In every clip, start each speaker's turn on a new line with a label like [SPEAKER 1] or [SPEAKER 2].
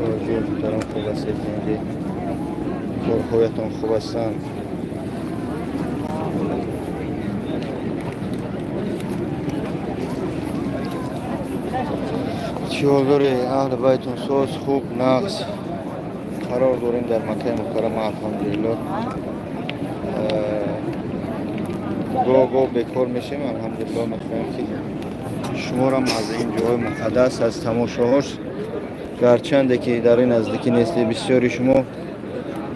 [SPEAKER 1] Тоҷиё муҳтарам, хуб ҳастед? Инҷи корҳоятон хуб ҳастанд? Чӣ ҳол дорӣ, аҳли байтон соз, хуб, нағз? Қарор дорем дар Маккаи Мукаррама, алҳамдулиллоҳ. Гоҳ гоҳ бекор мешем, алҳамдулиллоҳ, мехоҳем, ки шуморам аз ин ҷоҳои муқаддас, аз тамошоҳош, гарчанде ки дар ин наздикӣ нестед бисёри шумо,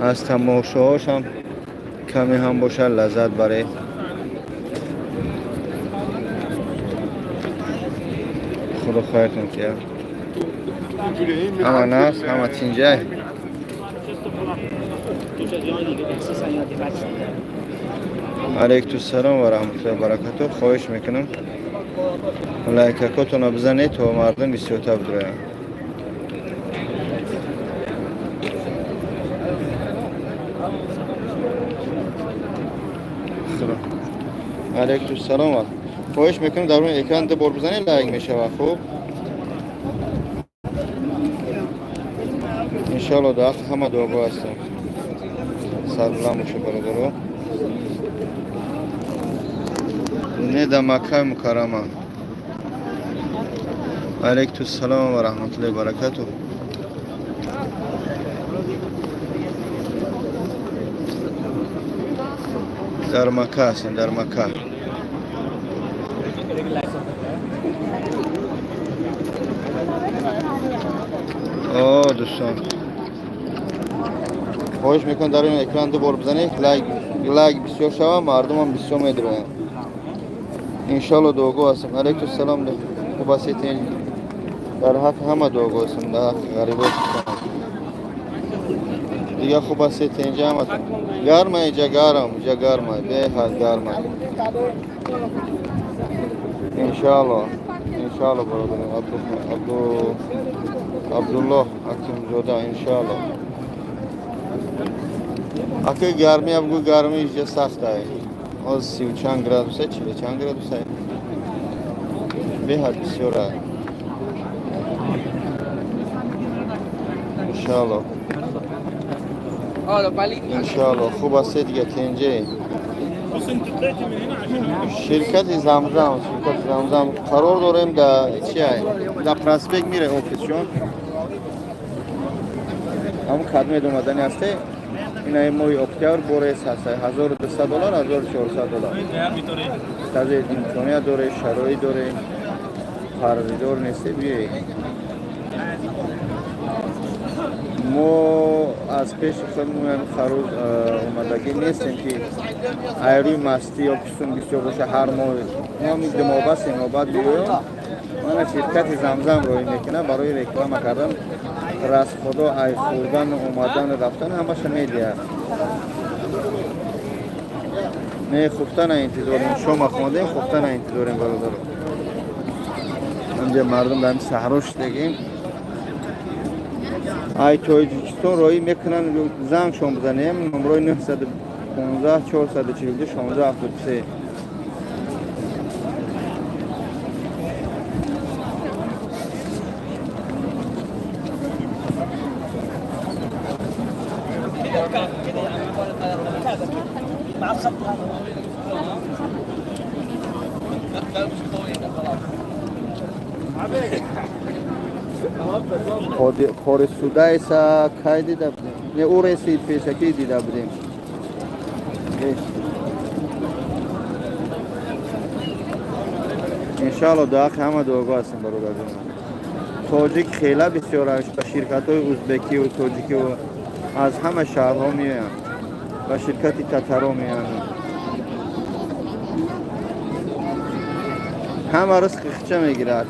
[SPEAKER 1] аз тамошоҳош ҳам каме ҳам бошад лаззат баред. Худо хайртон кият. Ҳама нағз, ҳама тинҷай. Алайкум ва раҳматуллоҳи баракату. Хоҳиш мекунам, лайкакотонро бизанед, то мардум бисёртар бидроянд. Алайкум салом. Хоҳиш мекунам, дар рӯи экран ду бор бизанед, лайк мешавад. Хуб, иншоалло, дар ҳаққи ҳама дуогӯ ҳастем. Сарбуланд бошед, бародаро. Не, дар Маккаи Мукаррама. Алайкум салом ва раҳматуллоҳи баракату. Дар Макка ҳастем, дар Макка. О, дӯстон, хоҳиш мекунам, дар ин экран ду бор бизанед, лайк бисёр шава, мардумам бисёр медироянд. Иншоалло, дуогӯ ҳастем. Алайкум салом, хуб ҳастед? Дар ҳаққи ҳама дуогӯ ҳастем, дар ҳаққи ғарибо. Дига хуб ҳастед? Инҷа ҳаматон гарма, инҷа гарм, инҷа гарма, беҳад гарма. Иншоалло, иншоалло, бародарам Абдуллоҳ Ҳакимзода, иншоалло. Ака, гармӣ абгӯ, гармӣ инҷа сахтай. Ҳоз сию чанд градуса, чилу чанд градуса, беҳад бисёра. Иншоалло, иншоалло. Хуб ҳастед? Дига тенҷе? Ширкати Замзам, ширкати Замзам қарор дорем да чи, да проспект мире офисшон. Ҳамн кадмед омадани ҳасте. Инаи моҳи октябр борес ҳаста, 1200 доллар, 1400 доллар. Тазе имконият доре, шароит доре, қарздор несте, биёед. Мо аз пеши худмон харуз омадагӣ нестем, ки айрӯи мастӣ ё кисум бисёр боша. Ҳар моҳ мо думоба, семоба биёем. Мана ширкати Замзам роҳӣ мекунад барои реклама кардан. Расходо, ай хӯрдану омадану рафтан, ҳамаша медиҳад. Не, хуфтана интизорем. Шома хондем, хуфтана интизорем, бародаро. Инҷа мардум дар саҳро шудагим. Ай Тоҷикистон роҳӣ мекунанд, зангшон бизанем, номрои 915 442 16 73.
[SPEAKER 2] مع الخط هذا.
[SPEAKER 1] Кори судайса кай дида будем? Не, ӯ реси пешакӣ дида будем. Иншоалло, дуақи ҳама дуогӯ ҳастем, бародарҷон. Тоҷик хела бисёр ба ширкатҳои узбекиву тоҷикиву аз ҳама шаҳрҳо меоянд, ба ширкати татаро меоянд. Ҳама ризқи хича мегирад.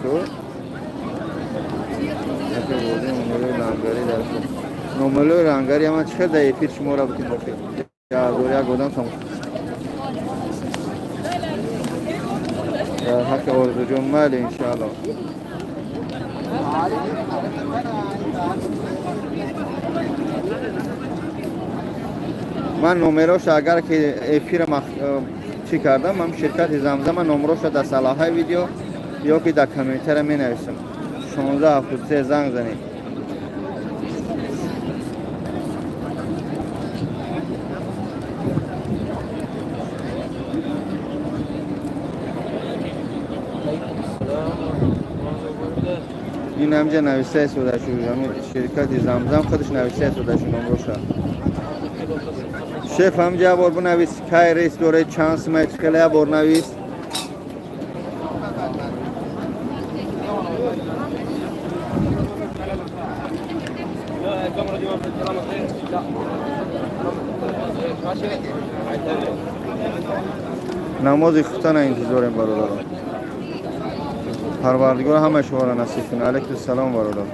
[SPEAKER 1] Номелои рангари ама чӣ хел дар эфир шуморо бутем? Охир 1001 одам тамошо. Дар ҳаққи Орзуҷон, майли, иншоалло. Ман номероша, агар ки эфира чӣ кардам, ман ширкати Замзама номероша дар салоҳаи видео ё ки дар комментария менависам. 16 73 занг занед. Ин ҳамҷа нависта истода шуд, ҳамин ширкати Замзам худаш нависта истода шуд номроша. Шеф, ҳамҷа бор бинавис, кай рейс доред, чанд сумай, чӣ хеле бор навис. Намози хуфтана интизорем, бародарон. Парвардигор ҳама шуморо насиб кунад. Алайкум салом, бародар.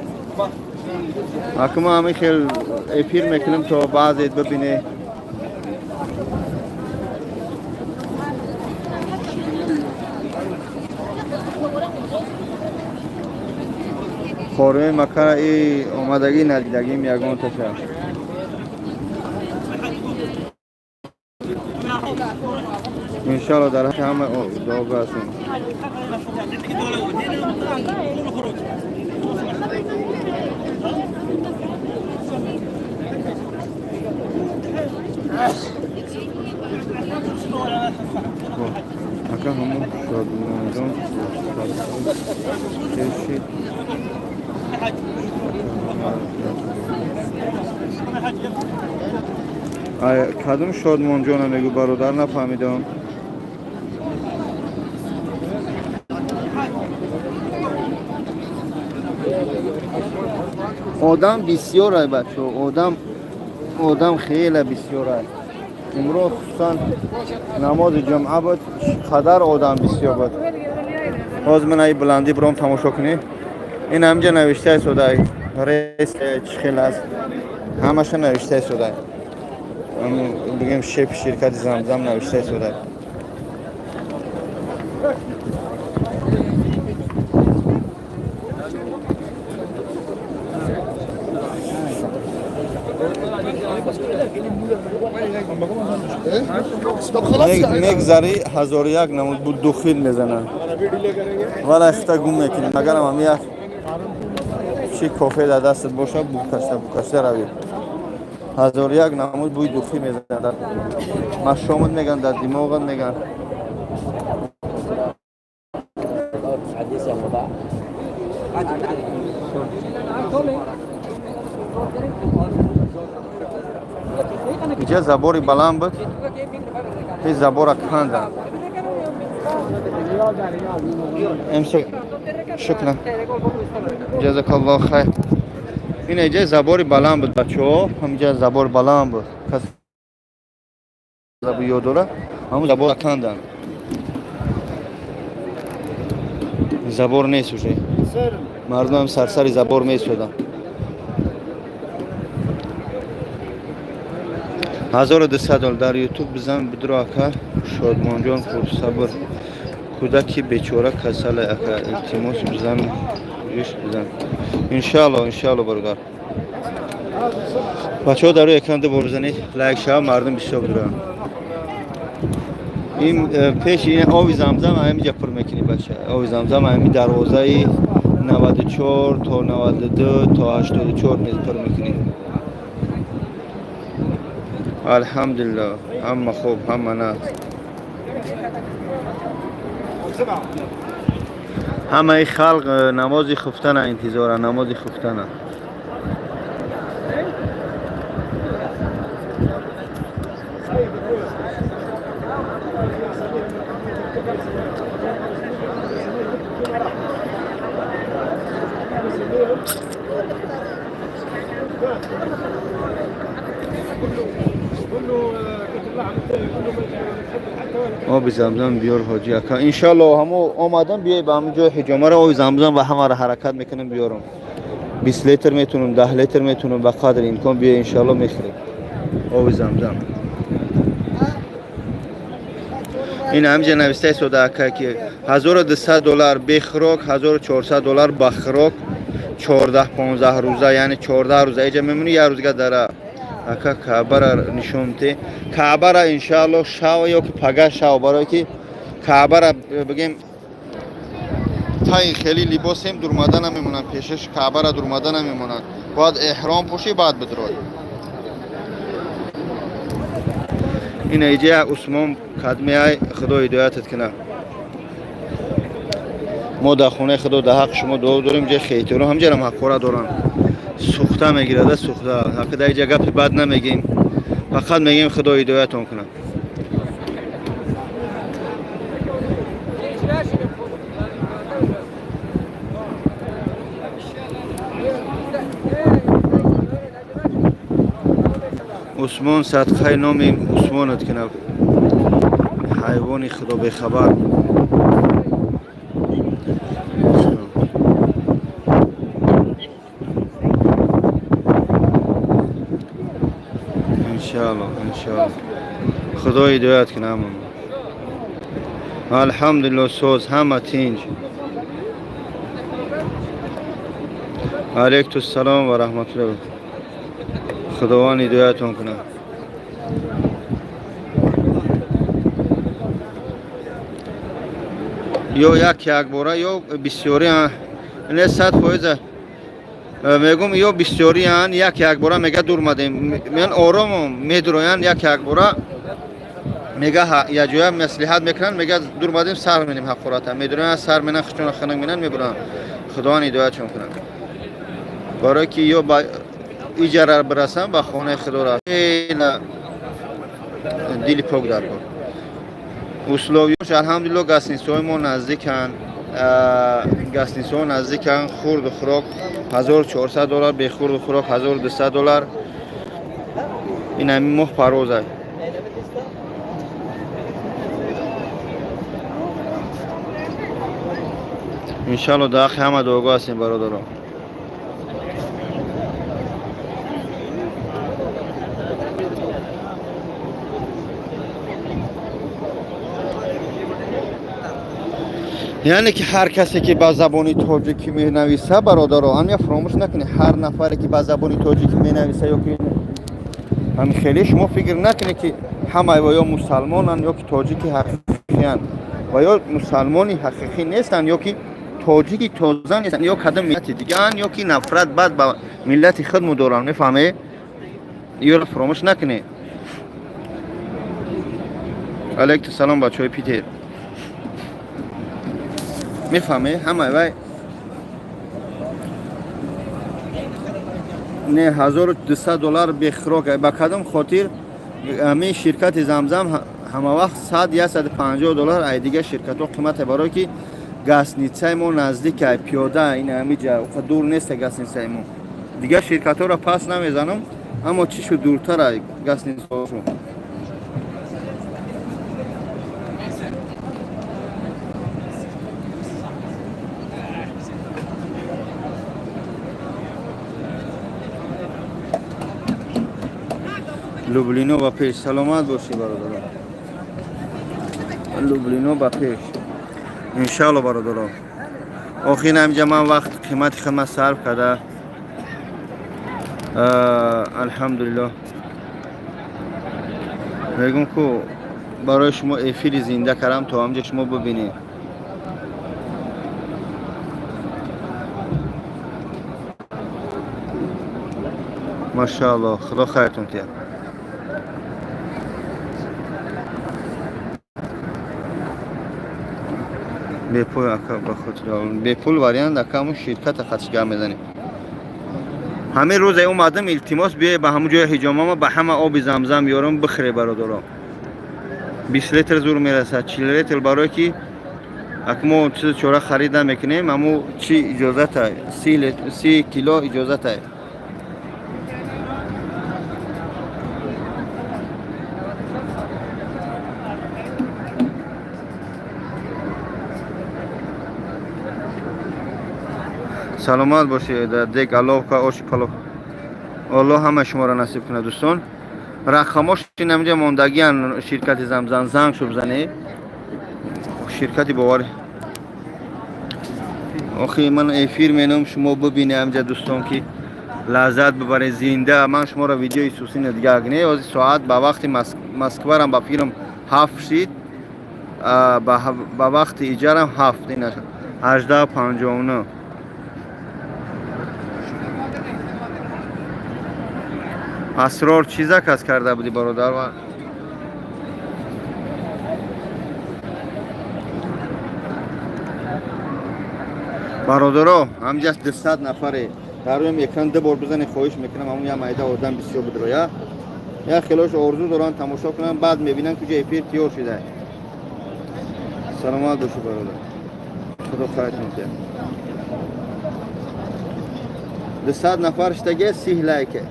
[SPEAKER 1] Ака, ма ҳамин хел эфир мекунем, то баъзет бибине. Хорӯи макара и омадагӣ надидагим ягон таша. Иншалло, дар ҳаққи ҳама дуого ҳастем. Ака, ҳамон шодмонҷон кешид. Кадом шодмонҷона мегӯ, бародар, нафаҳмидам. Одам бисёр ай, бачо, одам хеле бисёр ай. Имрӯз хусусан намози ҷумъа буд, қадар одам бисёр буд. Ҳозир ман ай баландӣ биром, тамошо кунед. Ин ҳамҷа навишта истодай, рейс чӣ хел аст, ҳамаша навишта истодай. Бигем, шефи ширкати Замзам навишта истодай. Мегзари, 1001 намуд бу духил мезанад, валай хита гум мекунӣ. Магарам ҳами як чи кофе дар дастат боша, букашта букашта равӣ. 1001 намуд бӯи духӣ мезанад, машомат меган, дар димоғат меган. Иҷа забори баланд буд, ҳеҷ забора канданд. امسك، شكرا، جزاك الله خیر. Ин иҷа забори баланд буд, бачаҳо, ҳамиҷа забор баланд буд. Кас ёд дора, ҳамун забора канданд. Забор нест уже. Мардумам сарсари забор месоданд. 1200 доллар дар Ютуб бизан, бидро. Ака Шодмонҷон, пурсабр, кӯдаки бечора касале, ака, илтимос, бизан, иш бизан. Иншалло, иншалло, бародар. Бачаҳо, дар рӯи экран ду бор бизанед, лайк шава, мардум бисёр бидоранд. Ин пеши ин оби Замзам ҳамиҷа пур мекунӣ, бача. Оби Замзам ҳами дарвозаи 94 то 92 то 84 пур мекунӣ. Алҳамдулилло, ҳама хуб, ҳама на, ҳамаи халқ намози хуфтана интизора, намози хуфтана. Оби Замзам биёр, ҳоҷи ака. Иншалло, ҳамо омадам, биёй ба ҳамин ҷои ҳиҷомара, оби Замзам ва ҳамаро ҳаракат мекунам, биёрам. 20 литр метунам, 10 литр метунам, ба қадри имкон. Биёй, иншалло, мехӯрем оби Замзам. Ин ҳамиҷа нависта истода, ака, ки 1200 доллар бехӯрок, 1400 доллар ба хӯрок, 14-15 рӯза, яъне 14 рӯза иҷа мемонӣ, як рӯзга дара. Ака, Каъбара нишон те. Каъбара иншаалло шава ё ки пага шава, барое ки Каъбара, бигем, таи хеле либосем дурмада намемонанд, пешаш Каъбара дурмада намемонанд. Бояд эҳром пӯшӣ, баъд бидурой. Ина иҷа Усмон кадмеай, Худо ҳидоятат кунад. Мо дар хонаи худо дар ҳаққи шумо дуо дорем. Ҷои хейтиро ҳамҷарам ҳаққора доранд, сӯхта мегирада, сӯхта. Ҳақи дар иҷа гапи бад намегем, фақат мегем худо ҳидоятон кунад. Усмон садқаи номи Усмонат кунад, ҳайвони худо бехабар. Иншаалло, иншаалло, худо ҳидоят кунад ҳамон. Алҳамдулилло, соз, ҳама тинҷ. Алайкум салом ва раҳматулло. Худованд ҳидоятон кунад. Ё як якбора, ё бисёри, не, 100% мегум, ё бисёриян як якбора мега дурмадем, меян оромом медуроян, як якбора мега якҷоя маслиҳат мекунанд, мега дурмадем, сар менем ҳақората, медуроян, сар менан, хучона ханак менан, мебуранд. Худованд ҳидоятшон кунад, барое ки ё ба иҷара бирасанд, ба хонаи худо хела дили пок дар кор. Условия ш, алҳамдулилло, гостиницаҳои мо наздиканд, гостиницаҳо наздиканд. Хурду хӯрок 1400 доллар, бехурду хӯрок 1200 доллар. Ин ҳамин моҳ парвоз ай. Иншалло, дар ҳаққи ҳама дуогӯ ҳастем, бародаро. Яъне ки ҳар касе ки ба забони тоҷикӣ менависа, бародаро, ҳамя фаромӯш накунед, ҳар нафаре ки ба забони тоҷикӣ менависа ё ки ҳамин хеле, шумо фикр накунед, ки ҳамаи ва ё мусалмонанд, ё ки тоҷики ҳақиқиянд, ва ё мусалмони ҳақиқӣ нестанд, ё ки тоҷики тоза нестанд, ё кадом миллати дигаанд, ё ки нафрат бад ба миллати худмо доранд. Мефаҳмед? Ёро фаромӯш накунед. Алайкум салом, бачаҳои Питер. Мефаҳме, ҳамаи вай не, 1200 доллар бехӯрок. Ба кадом хотир ҳамин ширкати Замзам ҳама вақт 100, 150 доллар ай дигар ширкатҳо қимате? Барое ки гостиницаи мо наздика, пиёда ин ҳамиҷа дур неста гостиницаи мо. Дигар ширкатҳоро пас намезанам, аммо чӣ шуд, дуртара гостиницаҳошон. Люблино ба пеш! Саломат бошӣ, бародаро. Люблино ба пеш, иншалло, бародаро. Охир ҳамҷа ман вақт қимати хидмат сарф карда, алҳамдулилло, мегум ку барои шумо эфири зинда кардам, то ҳамҷа шумо бибинед. Машаалло, худо хайртон тиҳад. Бепул, ака, ба хотири бепул вариант, ака, ҳамун ширката хатишгар мезанем. Ҳамин рӯзе омадам, илтимос, биёе ба ҳамун ҷои ҳиҷомама, ба ҳама оби Замзам ёрам, бихӯре, бародаро. 20 литр зур мерасад, 40 литр, барое ки ак мо чизи чора харид намекунем, аммо чи иҷозата, 30 кило иҷозата. Саломат бошед. Дек аловка, оши палов, Аллоҳ ҳама шуморо насиб кунад. Дӯстон, рақамош инамҷа мондагиан. Ширкати Замзам, занг шуб зане, ширкати боварӣ. Охи ман эфир меном, шумо бибине ҳамҷа, дӯстон, ки лаззат бибаред зинда. Ман шуморо видеои сусина дига не. Ҳозир соат ба вақти Москварам, ба фикрам, 7 шид, ба вақти иҷарам 7, 18:59. Асрор, чӣ заказ карда будӣ, бародар? Бародаро, ҳамҷа 200 нафаре дар рӯям экран ду бор бизане, хоҳиш мекунам. Ҳамун я майда одам бисёр будро, я як хелош орзу доранд тамошо кунанд, баъд мебинанд, куҷа эфир тиёр шуда. Саломат бошӣ, бародар, худо хайртон диҳад. 200 нафар шидаге, 30 лайке.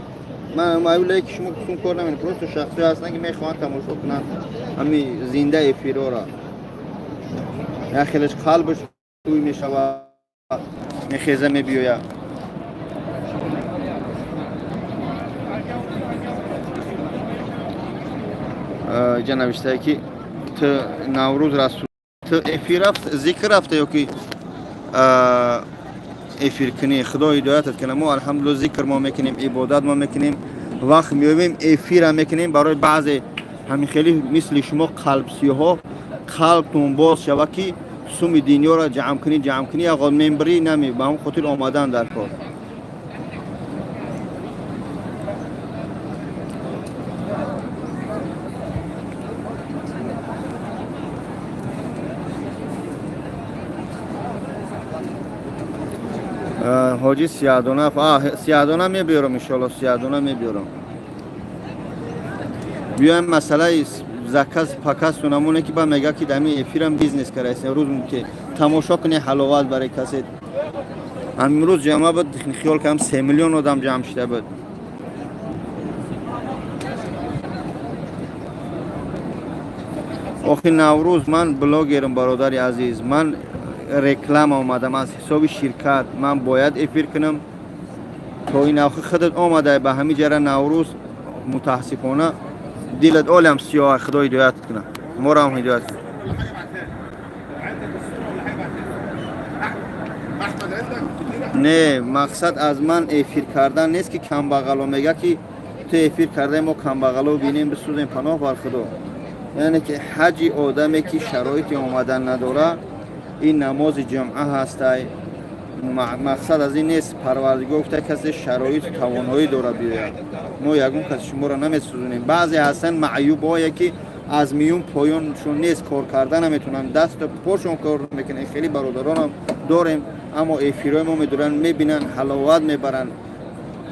[SPEAKER 1] Ман аю лайки шумо кусум кор намекунам, просто шахсое ҳастанд, ки мехоҳанд тамошо кунанд ҳами зинда эфирора. Як хелеш қалбаш тӯй мешавад, мехеза, мебиёяд. Иҷа навиштае, ки ту Наврӯз расул, ту эфир рафт, зикр рафта ё ки эфир кунӣ? Худо ҳидоятат кунад. Мо, алҳамдулилла, зикр мо мекунем, ибодат мо мекунем, вақт меёбем, эфира мекунем барои баъзе ҳамин хеле мисли шумо қалбсиёҳо, қалбтон боз шава, ки суми динёро ҷамъ кунӣ, ҷамъ кунӣ, яғо мембрӣ нами ба ҳам хотир омадан дар кор. Ҳоҷи сиядона, сиядона мебиёрам, иншоалло, сиядона мебиёрам. Биёем, масъалаи заказ показ намоне, ки ба мега, ки дами эфирам бизнес кардаст. Рӯз ки тамошо кунӣ, ҳаловат барои касе. Амрӯз ҷамъа буд, хиёл кардам, 3 миллион одам ҷамъ шуда буд. Охи Наврӯз, ман блогерам, бародари азиз, ман реклама омадам аз ҳисоби ширкат, ман бояд эфир кунам то ин охи худат омада ба ҳамин ҷара. Наврӯз, мутаассифона, дилат олам сиёҳ. Худо ҳидоят кунад, моро ҳам ҳидоят кунад. Не, мақсад аз ман эфир кардан нест, ки камбағало мега, ки ту эфир кардаи, мо камбағало бинем, бисӯзем. Паноҳ бар Худо. Яъне ки ҳаҷи одаме, ки шароити омадан надора, ин намози ҷумъа ҳастай. Мақсад аз ин нест. Парвардигор гуфта, касе шароиту тавоноӣ дора, биёяд. Мо ягон каси шуморо намесӯзонем. Баъзе ҳастанд маъюбое, ки аз миюн поёншон нест, кор карда наметавонанд, дасту пошон кор мекунанд. Хеле бародаронам дорем, аммо эфирҳои мо медоранд, мебинанд, ҳаловат мебаранд,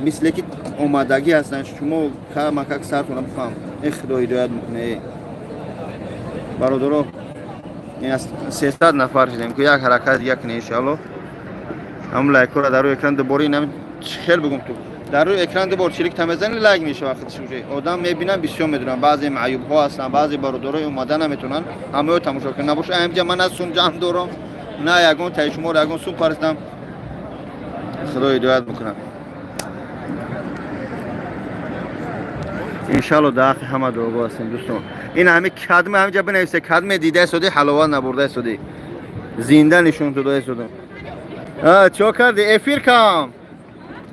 [SPEAKER 1] мисле ки омадагӣ ҳастанд. Шумо камакак сартона бифаҳм. Э, Худо ҳидоят мекунад. Э бародаро, 300 нафар шудем, ки як ҳаракат дига кунем, иншоалло. Ҳамн лайкҳоро дар рӯи экран дубора инам хел бигум, ту дар рӯи экран дубор чилик та мезани, лайк мешавад. Худш одам мебинам, бисёр медонам, баъзе маъюбҳо ҳастанд, баъзе бародарои омада наметавонанд, ҳамаё тамошо кунанд. Набоша, ҳамҷа ман на сум ҷамъ дорам, на ягон таи шуморо ягон сум паристам. Худо ҳидоят мекунад, иншалло. Дар ҳаққи ҳама дуогӯ ҳастем, дӯстон. Ин ҳами кадме ҳамҷа бинависе, кадме дида истоди, ҳаловат набурда истоди, зинда нишон дода истодам. Чо карди? Эфир кам,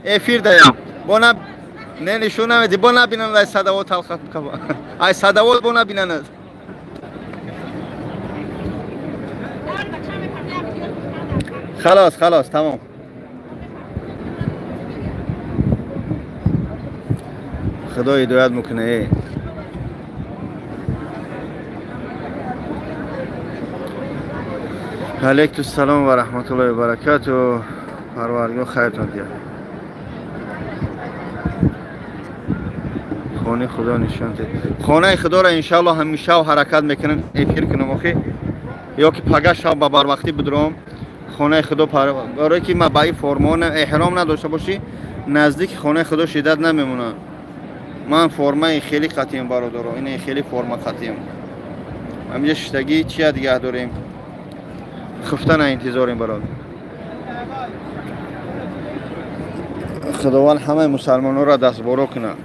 [SPEAKER 1] эфир даям, бо на не нишон намеди, бо набинанд. Ай садавот талха, ай садавот бо набинанд. Халос, халос, тамом. Худо ҳидоят мекунад. Э алейкум салом ва раҳматуллоҳи ва баракату. Парвардигор хайртон диҳад. Хонаи Худо нишон диҳад. Хонаи Худоро, иншаалло, ҳамишав ҳаракат мекунам эфир кунам, охи ё ки пага шав ба барвақтӣ бидуром хонаи Худо, барое ки ма ба ин формао эҳром надошта бошӣ, наздики хонаи Худо шиддат намемонам. Ман формаи хеле қатием, бародаро, ин хеле форма қатием. Ҳаминҷа шиштагӣ чия дигаҳ дорем, хуфтана интизорем, бародар. Худованд ҳамаи мусалмононро дастборо кунад.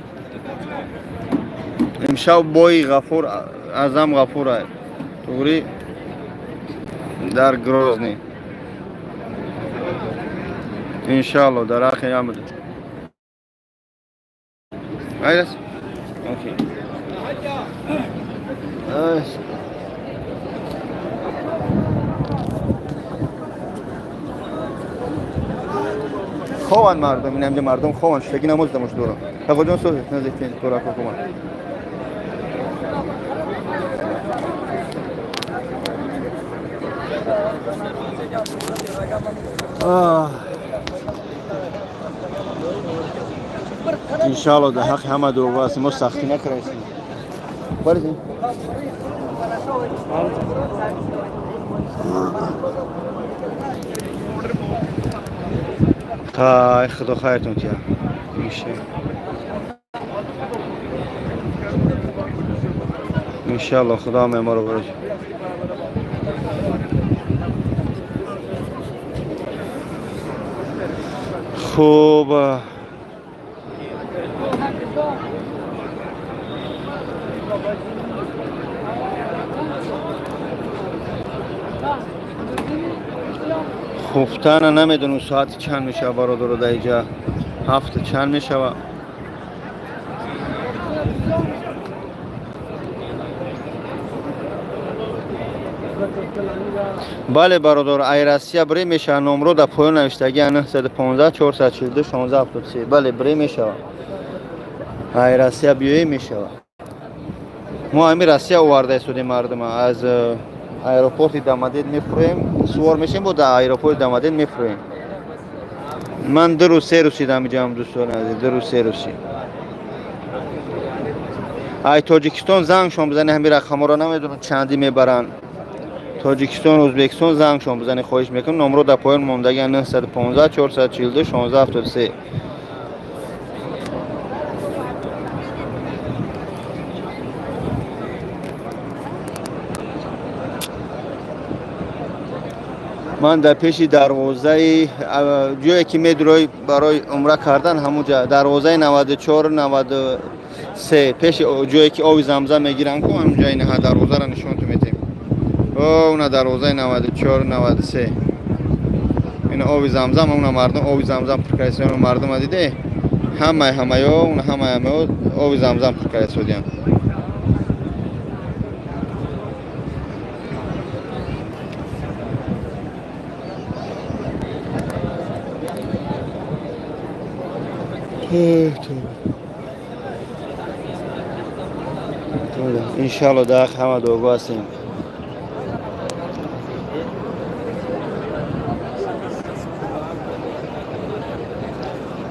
[SPEAKER 1] Имшаб бои Ғафур Азам Ғафура, туғри, дар Грозный, иншаалло, дар ҳаққи амд. Айрас, окей. Айс. Хованд мардум, ин ҳамҷа мардум хованд, шиштагӣ намоз тамош дорам. Тақоҷон, соз наздиктен торака хованд. Иншаалло, дар ҳаққи ҳама дуо аст, мо сахтӣ накардаистем. Тай, худо хайртон тия. Иншаалло, худо меморо барои. Хуб, хуфтана намедонам соати чанд мешава, бародаро, дар иҷа ҳафта чанд мешава. Бале, бародор, ай Россия бре мешава, номро дар поён навиштаги 915 442 1673. Бале, бре мешава, ай Россия биёе мешава. Мо ҳами Россия оварда истодем мардума, аз аэропорти Дамадед мефурӯем, сувор мешем, бо дар аэропорти Дамадед мефурӯем. Ман 2 рӯз 3 рӯз шидам иҷам, дӯстони азиз, 2 рӯз 3 рӯз шид. Ай Тоҷикистон зангшон бизани, ҳами рақамҳоро намедонам чандӣ мебаранд. Тоҷикистон, Ӯзбекистон зангшон бизани, хоҳиш мекунам. Номро дар поён мондаги 915 442 1673. Ман дар пеши дарвозаи ҷое ки медурой барои умра кардан, ҳамунҷа дарвозаи 94 93, пеши ҷое ки оби замзам мегиранд ку, ҳамунҷа инаҳа дарвозаро нишонтон метем. О, уна дарвозаи 94 93, ина оби замзам, уна мардум оби замзам пур карда. Мардума диде, ҳамаи ҳамаё, уна ҳамаи ҳамаё оби замзам пур карда истодиям. Иншалло, дар ҳама дуогӯ ҳастем.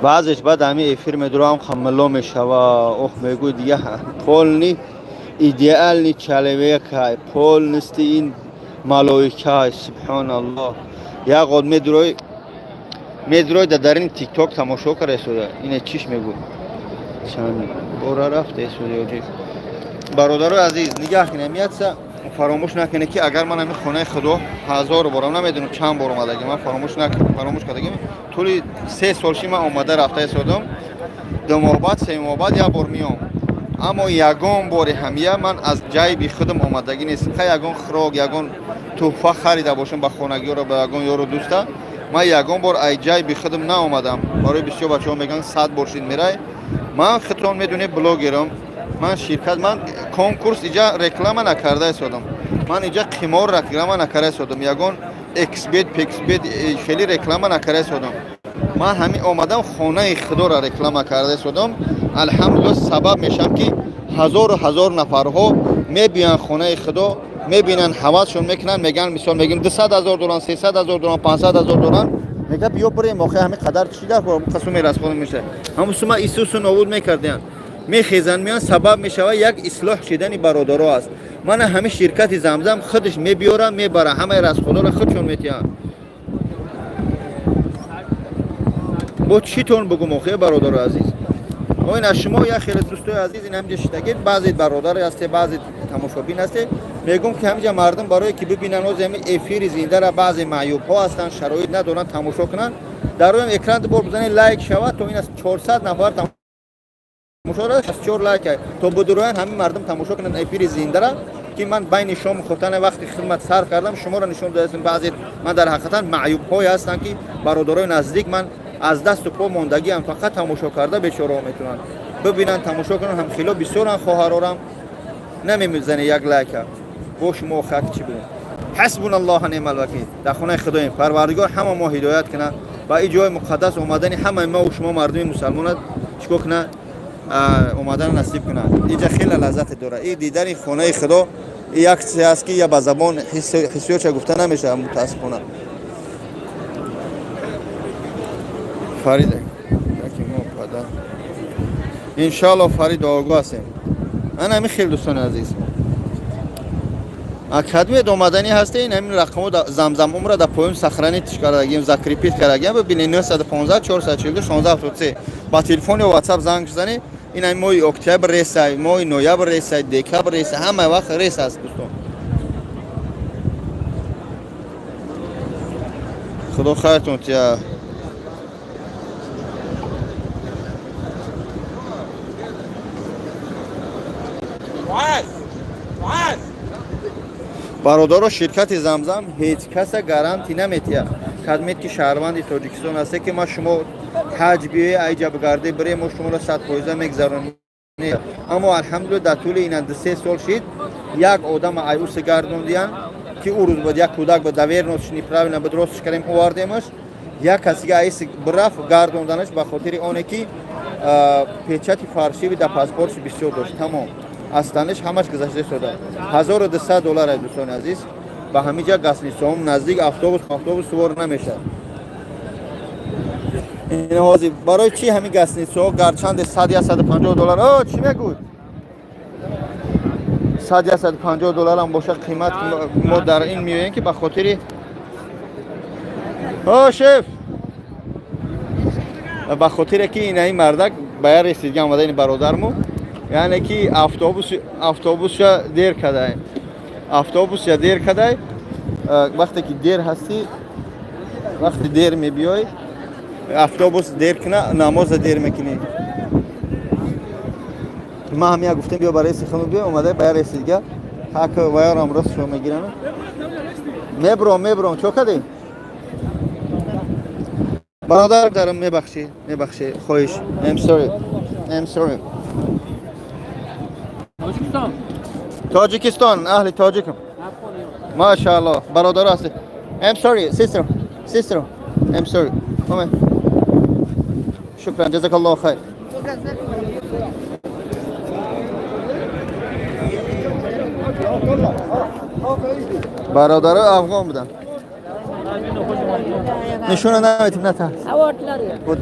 [SPEAKER 1] Баъзеш баъд ҳамин эфир медурам, хамило мешава, ох, мегӯй, дига полный идеальный человек, полностью ин малоика, субҳоналлоҳ. Як од медурой, медурой, да дар ин Тикток тамошо карда истода, ине чиш мегӯ, чанд бора рафта истода. Бародарои азиз, нигаҳ кунем, яца фаромӯш накунед, ки агар ман ҳамин хонаи худо ҳазор борам, намедонам чанд бор омадагӣ, ман фаромӯш фаромӯш кардагим. Тӯли 3 сол ши ман омада рафта истодам, 2 моҳ баъд, 3 моҳ баъд як бор меом, аммо ягон бори ҳамия ман аз ҷайби худам омадагӣ нест. Ха, ягон хӯрок, ягон тӯҳфа харида бошам ба хонагиёро, ба ягон ёру дӯста, ман ягон бор ай ҷайби худам наомадам. Барои бисёр бачаҳо мегӯянд, 100 бор шид мерай. Ман, худтон медонед, блогерам, ман ширкат, ман конкурс иҷа реклама накарда истодам, ман иҷа қимор реклама накарда истодам, ягон эксбет, пексбет хеле реклама накарда истодам. Ман ҳамин омадам, хонаи худоро реклама карда истодам. Алҳамдулилла, сабаб мешавам, ки ҳазору ҳазор нафарҳо мебиёянд хонаи худо, мебинанд, ҳавасшон мекунанд, мегӯянд, мисол мегӯем, 200 000 доранд, 300 000 доранд, 500 000 доранд, мега, биё бирем, охи ҳамин қадар чӣ дар қасуми расход мешавад? Ҳамун сума Исусу нобуд мекардиянд, мехезанд, меянд, сабаб мешавад як ислоҳ шидани бародаро аст. Мана ҳамин ширкати Замзам худаш мебиёра, мебара, ҳамаи расходоро худшон метиҳанд. Бо читон бугум, охе, бародаро азиз? Ин аз шумо як хеле дӯстои азиз, ин ҳамҷа шидагед, баъзе бародаре ҳасте, баъзе тамошобин ҳасте. Мегӯм, ки ҳамҷа мардум барое ки бибинанд ҳози ҳамин эфири зиндара, баъзе маъюбҳо ҳастанд, шароит надоранд тамошо кунанд, дар рӯям экран бор бизанед, лайк шавад, то ин аз 400 нафар тамошо, 64 лайк, то будуроян ҳамин мардум тамошо кунанд эфири зиндара, ки ман байни шому хуртане вақти хидмат сарф кардам, шуморо нишон додастем. Баъзе ман дар ҳақиқатан маъюбҳое ҳастанд, ки бародарои наздик ман аз дасту по мондагиам, фақат тамошо карда бечораҳо метавонанд бибинанд, тамошо кунанд. Ҳам хело бисёран хоҳарорам, намемизане як лайка. Бо шумо хак чӣ бигӯм? Ҳасбуна Аллоҳа неъмал вакил. Дар хонаи худоем, Парвардигор ҳама мо ҳидоят кунад ва ин ҷои муқаддас омадани ҳамаи мо шумо мардуми мусалмонат чикор кунад, омадан насиб кунад. Инҷа хеле лаззате дорад и дидани хонаи худо, як чизе аст, ки я ба забон ҳиссиётша гуфта намешавад, мутаассифона. Фарида, яки мо падар. Иншалло, Фарид, дуогӯ ҳастем. Ана ҳамин хел, дӯстони азиз. Кадмед омаданӣ ҳасте, ин ҳамин рақамо Замзам Умра дар поён сохранить кардагим, закрепить кардагим. Бибинед, 915 442 1673, ба телефон ё WhatsApp занг зани. Ин ҳамин моҳи октябр рейсай, моҳи ноябр рейсай, декабр рейсай, ҳама вақт рейс аст, дӯстон. Худо хайртон тия.
[SPEAKER 3] معاذ معاذ.
[SPEAKER 1] Бародаро, ширкати Замзам ҳеҷ каса гарантӣ наметиҳад. Кадмед ки шаҳрванди Тоҷикистон ҳасте, ки ма шумо ҳаҷ биёе, айҷа бигарде бире, мо шуморо 100% мегзаронем. Аммо алҳамдулилла, дар тӯли ина 2-3 сол шид, як одама айусе гардондиян, ки ӯ рӯз буд, як кӯдак буд, доверенность неправильно буд, ростш кардем, овардемаш. Як касига айси бирафт, гардонданаш ба хотири оне ки печати фальшивый дар паспортш бисёр дошт. Тамом, астанаш ҳамаш гузашта истода. 1200 доллар ай, дӯстони азиз. Ба ҳамин ҷа гостиницаҳом наздик, автобус сувор намешавад. Ин ҳозир барои чӣ ҳамин гостиницаҳо гарчанде 100, 150 доллар, о, чӣ мегӯд, 100, 150 долларам бошад қимат, мо дар ин меоем, ки ба хотири о шеф, ба хотире ки ина ин мардак ба як рейси дига омада, ин бародармо, яъне ки автобусша дер кадай, автобуся дер кадай. Вақте ки дер ҳастӣ, вақте дер мебиёй, автобус дер куна, намоза дер мекунӣ. Ма ҳам як гуфтем, биё ба рейси хуну биё, омада ба як рейси дига, ҳак ваёрам ростшо мегирам, мебром, мебром. Чо кадӣ, бародар? Дарам, мебахшӣ, мебахшӣ, хоҳиш. I'm sorry, I'm sorry. Тоҷикистон, аҳли тоҷикам. Машаалло, бародаро ҳастӣ. I'm sorry, sister, sister, I'm sorry. Come. شكرا، جزاك الله خير. бародаро афғон буданд, нишона наметим, натарс. Буд.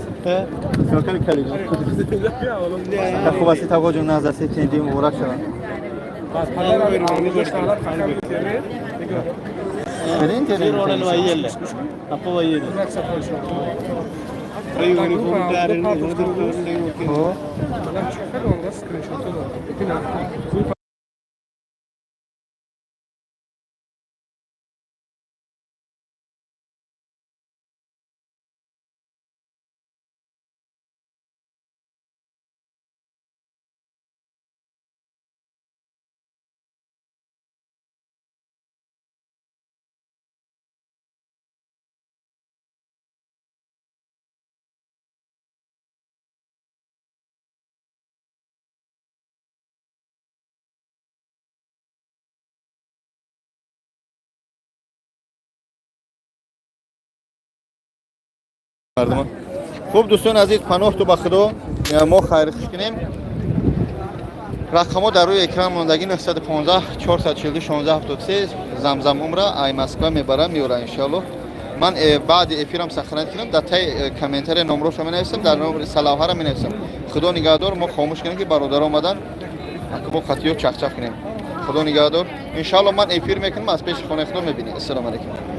[SPEAKER 1] Хуб ҳастӣ, тағоҷон? Назар тинҷӣ, муборак шавад. Терин, терин. Хуб. Мардумон, хуб, дӯстони азиз, паноҳту ба Худо, мо хайр хуш кунем. Рақамҳо дар рӯи экран мондагӣ: 915 442 1673. Замзам Умра ай Москва мебара, меёра, иншоалло. Ман баъди эфирам сохранить кунам, дар таи комментария номроша менависам, дар номри салавҳара менависам. Худо нигаҳдор. Мо хомӯш кунем, ки бародар омадан, мо қатиё чахчах кунем. Худо нигаҳдор. Иншоалло, ман эфир мекунам аз пеши хонаи Худо, мебинед. Ассалому алайкум.